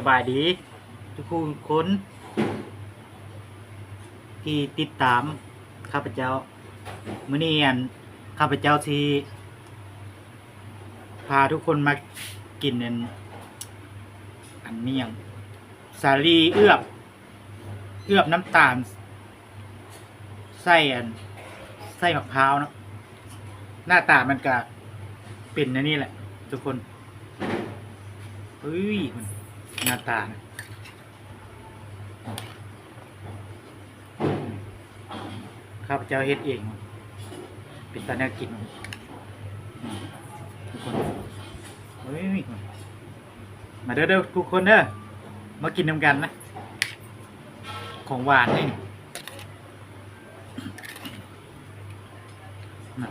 ສະບາຍດີທຸກໆຄົນທີ່ຕິດຕາມຂ້າພະເຈົ້າ. ມື້ນີ້ ອັນ ຂ້າພະເຈົ້າຊິພາທຸກຄົນມາກິນ ອັນ ອັນນີ້ຫຍັງ ສາລີເອືອບ ເອືອບນ້ຳຕານ ໃສ່ ອັນ ໃສ່ໝາກພ້າວເນາະ. ໜ້າຕາມັນກະເປັນແນວນີ້ແຫຼະທຸກຄົນ. ເອີຍ ໜ້າຕານະ ຂ້າພະເຈົ້າເຮັດເອງ ເປັນຕາໜ້າກິນ ທຸກຄົນ. ເອີຍ ມາເດີ ເດີທຸກຄົນເດີ ມາກິນນຳກັນນະ ຂອງຫວານນີ້. ນະ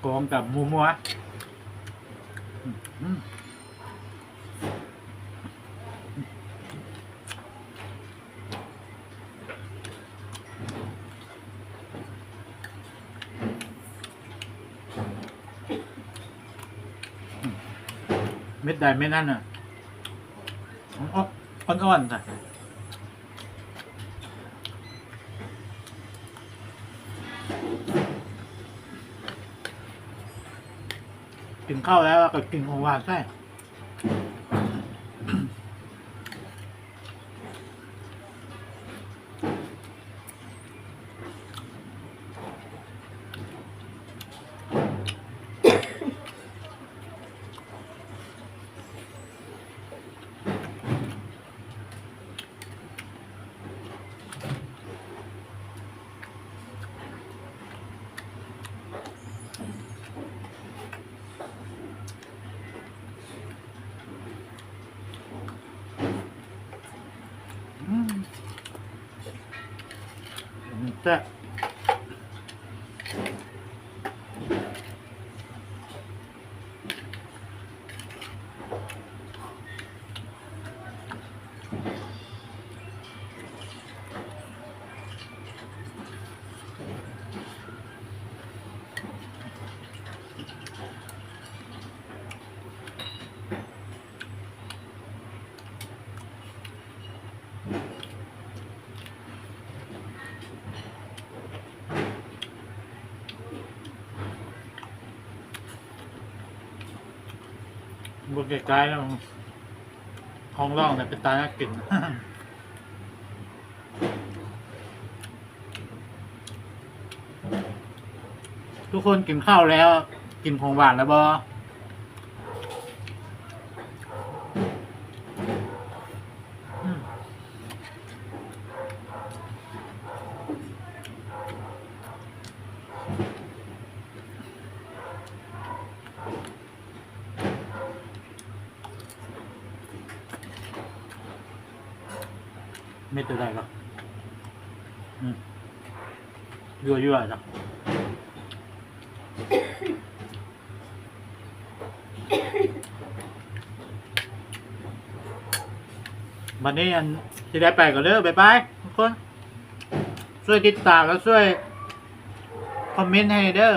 ກອງກັບໝູມົວ. ອືມ ເມັດໃດເມັດນັ້ນນະ ອ່ອນໆ ຊະ. ກິນເຂົ້າແລ້ວ ແລ້ວກໍກິນຂອງຫວານໃສ່. ອືມ ແຊບ. ເບິ່ງໃກ້ໆ ເນາະ ຂອງລອງນີ້ເປັນຕາໜ້າກິນ. ທຸກຄົນກິນເຂົ້າແລ້ວ ກິນຂອງຫວານແລ້ວບໍ່? ອືມ ເມັດຕົວໃດວະ? ອືມ ຢູ່ໆ ເນາະ. ບັດນີ້ ອັນ ຊິໄດ້ໄປກ່ອນເດີ ບາຍບາຍທຸກຄົນ. ຊ່ວຍຕິດຕາມ ແລ້ວຊ່ວຍຄອມເມັນໃຫ້ເດີ.